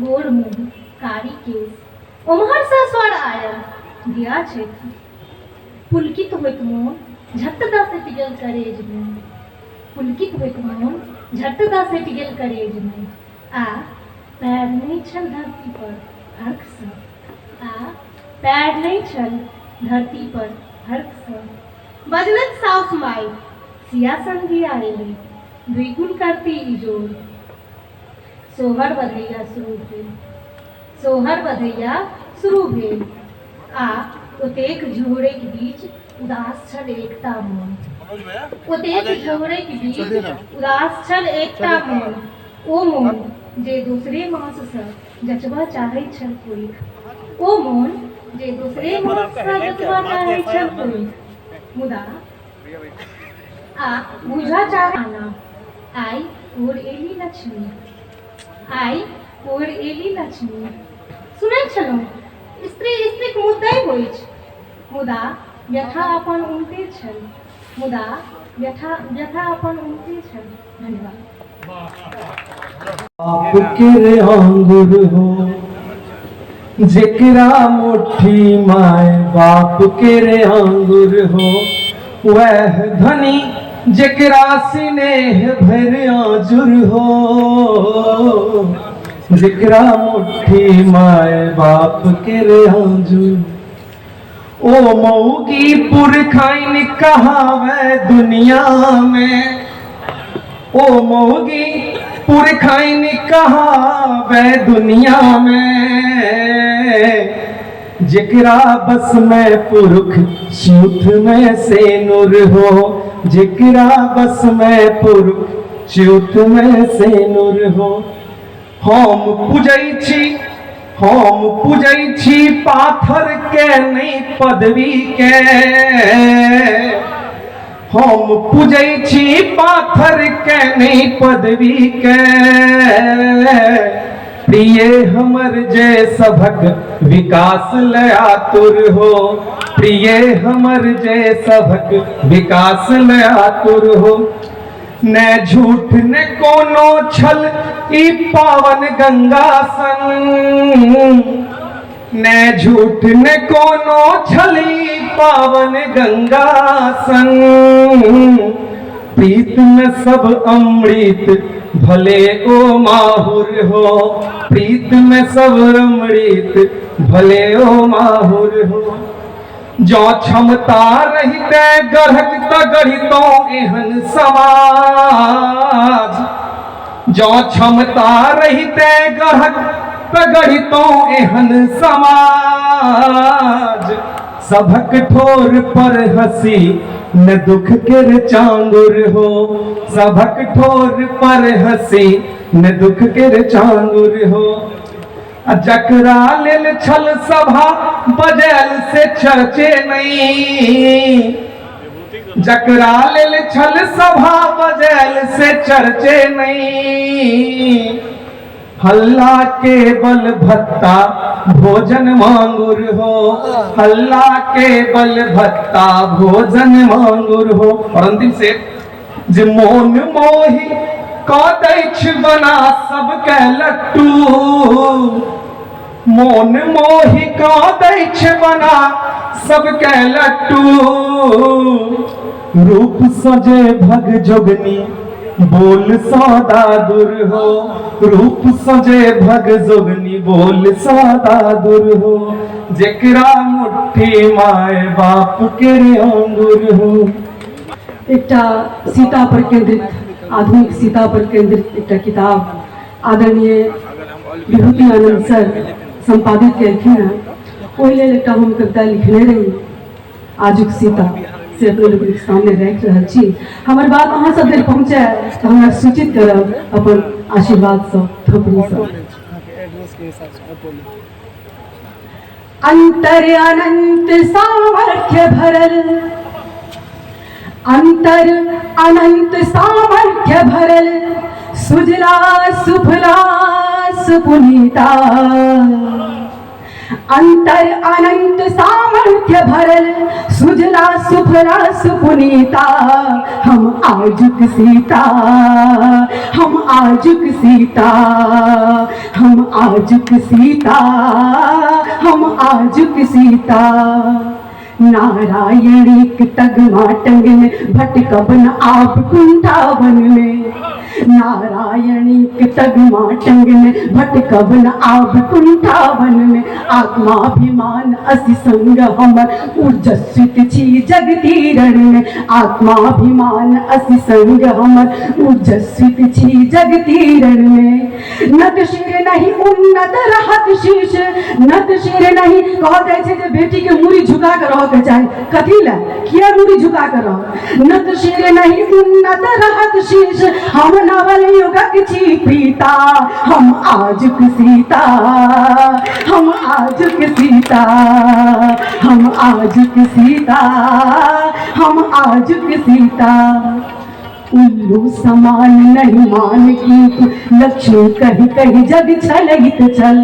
गोर मुँह, कारी केश। ओम्हरसँ स्वर आयल, धिया छथि। पुलकित होइत मोन झट दऽ सटि गेल करेजमे। पुलकित होइत मोन झट दऽ सटि गेल करेजमे। आ पैर नहि छल धरती पर हर्खसँ। आ पैर नहि छल धरती पर हर्खसँ। बजलथि साउस माय, सिया सन धिया एलै, द्विगुण करती इजोर। सोहर बधैया शुरू भेल। सोहर बधैया शुरू भेल आ ओतेक झोड़ैक बीच उदास छल एकटा मोन। ओतेक झोड़ैक बीच उदास छल एकटा मोन। ओ मोन जे दोसरे माससँ जचबऽ चाहै छल कोइख। ओ मोन जे दोसरे माससँ जचबऽ चाहै छल कोइख। मुदा आ बुझऽ चाहै आइ कोर एली लक्ष्मी। आइ कोर एली लक्ष्मी। सुनै छलहुँ स्त्री स्त्रीक मुद्दै होइछ, मुदा व्यथा अपन उनटे छल। मुदा व्यथा व्यथा अपन उनटे छल। धन्यवाद। बाप के रे आंगुर हो, जेकरा मुट्ठी माय बाप के रे आंगुर हो, वह धनी जेकरा सिनेह भर आजुर हो, जेकरा मुट्ठी माय बाप के रे आंजुर। ओ मऊगी पुरखाइन कहावे दुनिया में, ओ मऊगी पुरखाइन कहावे दुनिया में, जेकरा बस में पुरख सूथ में से नूर हो, जेकरा बस में पुरख सूथ में से नूर हो। हम पूजै छी, हम पूजै छी पाथर के नहीं पदवी के, हम पूजै छी पाथर के नहीं पदवी के, प्रिय हमर जे सभक विकास ले आतुर हो, प्रिय हमर जे सभक विकास ले आतुर हो। ने झूठ ने कोनो छल ई पावन गंगा सन, ने झूठ ने कोनो छल ई पावन गंगा सन, प्रीत में सब अमृत भले ओ माहुर हो, प्रीत में सब अमृत भले ओ माहुर हो। जँ क्षमता रहिते गढ़क तऽ गढ़ितौं एहन समाज, जँ क्षमता रहिते गढ़क तऽ गढ़ितौं एहन समाज, सभक ठोर पर हंसी न दुख केर चांगुर हो, सभक ठोर पर हंसी न दुख केर चांगुर हो। आ जकरा लेल छल सभा बजल से चर्चे नहीं, जकरा लेल छल सभा बजल से चर्चे नहीं, हल्ला के बल भत्ता भोजन मांगुर हो, हल्ला के बल भत्ता भोजन मांगुर हो। और अंतिम से जे मोन मोहि कऽ दैछ बना सबके लट्टू, मोन मोहि कऽ दैछ बना सबके लट्टू, रूप सजे भग जोगनी बोल सदा दूर हो, रूप सजे भग जोगनी बोल सदा दूर हो, जेकरा मुट्ठी माय बाप के अंगुर हो। एकटा सीता पर केंद्रित, आधुनिक सीता पर केंद्रित एकटा किताब आदरणीय विभूति आनंद सर संपादित केलखिन हँ, ओहि लेल एकटा हम कविता लिखने रही आजुक सीता, से अपने लोकनिक सामने राखि रहल छी। हमर बात अहाँ सब धरि पहुँचे तऽ हमरा सूचित करब अपन आशीर्वादसँ, थोपड़ीसँ। अंतर अनंत सामर्थ्य भरल, अंतर अनंत सामर्थ्य भरल, सुजला सुफला सुपुनीता, अंतर अनंत सामर्थ्य भरल, सुजला सुफला सुपुनीता, हम आजुक सीता, हम आजुक सीता, हम हम आजुक सीता, हम आजुक सीता। नारायणीक तगमा टंगने भटकब न आप कुंठावन में, नारायणीक तगमा टंगने भटकब न आप कुंठावन में। आत्माभिमान असि संग हमर ऊर्जस्वित छी जगतीरण में, आत्माभिमान असि संग हमर ऊर्जस्वित छी जगतीरण में। नत शिर नहीं उन्नत रहत शीश, नत शिर नहीं। कहल जाइ छै जे बेटी के मूड़ी झुका के रह के चाही, कथी लए किया मूड़ी झुका के रह। नत शिर नहीं उन्नत रहत शीश, हम नवल युगक छी प्रीता, हम आजुक सीता, हम आजुक सीता, हम आजुक सीता, हम आजुक सीता। उल्लू समान नहीं मान की लक्ष्मी कही कही जग छलहित छल,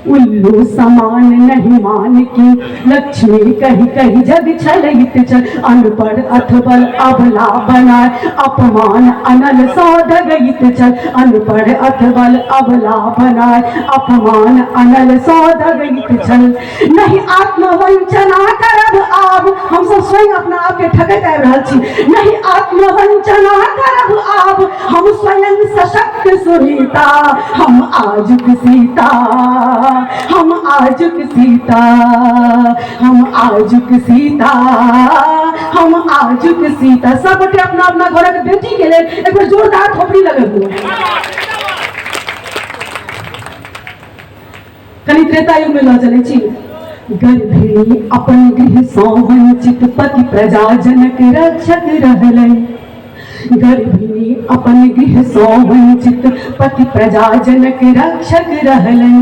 उल्लू समान नहीं मान की लक्ष्मी कही कही जग छलहित छल। अनपढ़ अथबल अबला बनाए अपमान अनल सौदगहित छल, अनपढ़ अथबल अबला बनाए अपमान अनल सौदगहित छल। नहीं आत्मवंचना करब आब, हम सब स्वयं अपना आप के ठकैत आबि रहल छी। नहीं आत्मवंचना करब आब, हम स्वयं सशक्त सुनीता, हम आजुक सीता, हम आजुक सीता, हम आजुक सीता, हम आजुक सीता। सब गोटे अपना अपना घरक बेटी के लेल एक बेर जोरदार थोपड़ी लगबियौ। कनि त्रेता युग में लऽ चलै छी। गर्भिणी अपन गृह सँ वंचित पति प्रजा जनक रक्षक रहलै, गर्भिणी अपन गृह सँ वंचित पति प्रजा जनक रक्षक रहलै।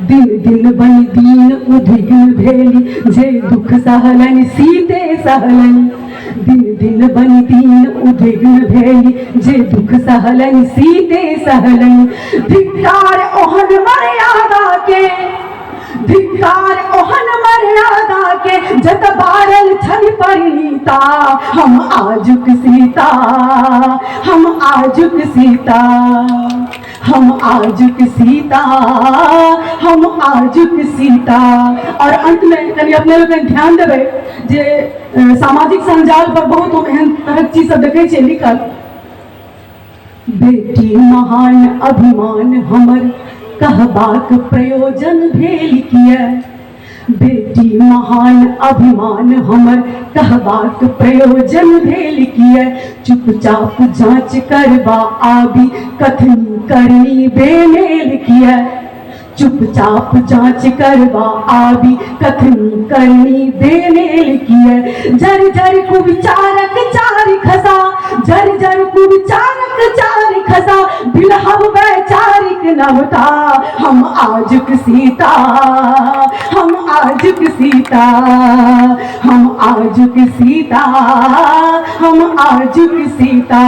दिन दिन बनि दीन उद्विग्न भेली जे दुख सहलनि सीते सहलनि, दिन दिन बनि दीन उद्विग्न भेली जे दुख सहलनि सीते सहलनि। धिक्कार ओहन मर्यादा के, धिक्कार ओहन मर्यादा के जत बारल छल परिणीता, हम आजुक सीता, हम आजुक सीता, हम आजुक सीता, हम आजुक सीता। और अंत में कनि अपने लोकनि ध्यान देबै जे सामाजिक संजाल पर बहुत हम एहन तरहक चीज सब देखै छियै लिखल। बेटी महान अभिमान हमर कहबाक प्रयोजन भेल किए, बेटी महान अभिमान हमर कहबाक प्रयोजन भेल किए। चुपचाप जांच करबा आबी कथनी करनी बेमेल किए, चुपचाप जांच करबा आबी कथनी करनी बेमेल किए। जर जर कुविचारक चार खसा, जर जर कुविचारक चार खसा, बिलहब वैचारिक नवता, हम आजुक सीता, हम आजुक सीता, हम आजुक सीता, हम आजुक सीता।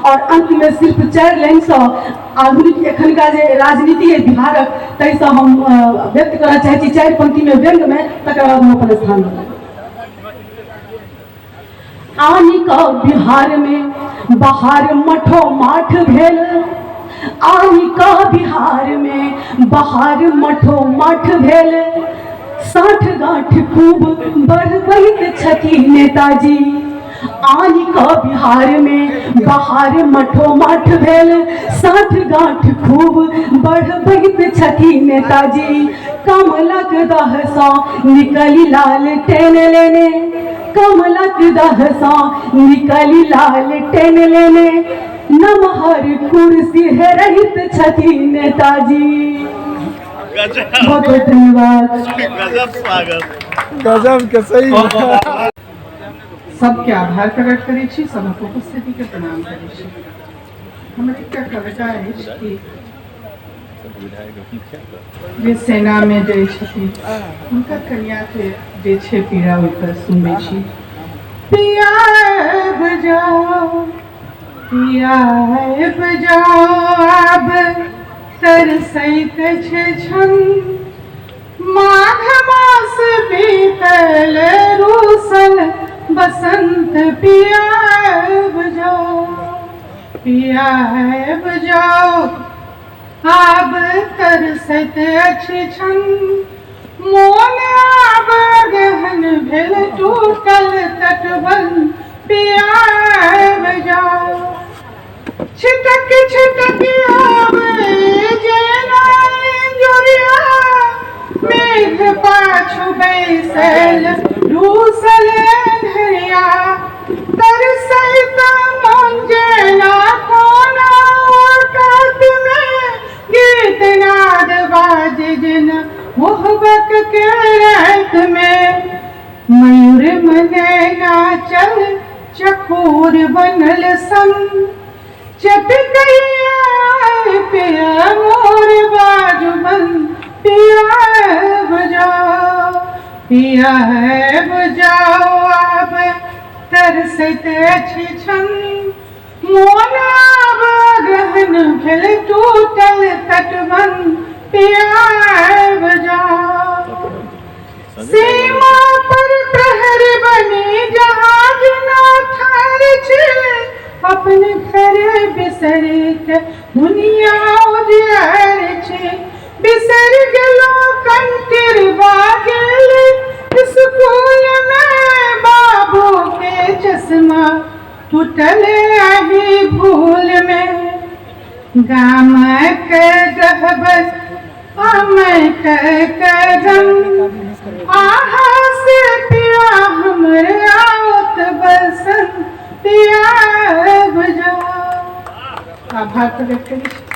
और अंत में सिर्फ 4 लाइन सँ आधुनिक एखनका जे राजनीति है बिहारक ताहिसँ हम व्यक्त करऽ चाहै छी 4 पंक्तिमे व्यंग्यमे, तकर बाद हम अपन स्थान लेबै। आनि कऽ बिहारमे बाहर मठो माठ भेल, आनि कऽ बिहारमे बाहर मठो माठ भेल। साठ गाँठ खूब बढ़बैत छथि नेताजी, आनि कऽ बिहारमे बाहर मठो माठ भेल। साठ गाँठ खूब बढ़बैत छथि नेताजी, कमलक दहसँ निकलि लाल टेन लेने, कमलक दहसँ निकलि लाल टेन लेने। नमहर कुर्सी हेरैत छथि नेताजी। बहुत बहुत धन्यवाद। गजब स्वागत, गजब के सही। सबके आभार प्रकट करै छी, सबक उपस्थितिके प्रणाम करै छी। हमर एकटा कविता अछि कि जे सेनामे जाइ छथिन हुनकर कन्याके जे छै पीड़ा ओहिपर सुनबै छी। पिया जाओ, पिया जाओ, आब तरसैत छै छन, माघ मास बीतल रूसल बसंत, पिया जाओ, पिया जाओ। आब तरसैत अछि छन मोन आब गहन भेल टूटल तटबन पिया आबि जाउ छिटक छिटक आबै जेना जुरिया मेघ पाछु बैसल रूसल अन्हरिया तरसैत मन जेना कोनो कातमे गीत नाद बाजे जेना मोहब्बत के रातिमे मयूर मने नाचल चकोर बनल संग चटकैया पिया मोर बाजुबन पिया बजाओ पिया बजाओ आब तरसैत अछि छन मोन आब गहन भेल टूटल तटबन पिया बजाओ सीमा पर प्रहर बनी जहाज ना ठार छे अपन घर बिसर के दुनिया उजियार छे बिसर गेलो कंटर गेल स्कूल में बाबू के चश्मा टूटल आही भूल में गामक गहबर आमक कदम आहा से पिया हमर आओत बसन पिया बुझाओ आभार प्रकट करै छी।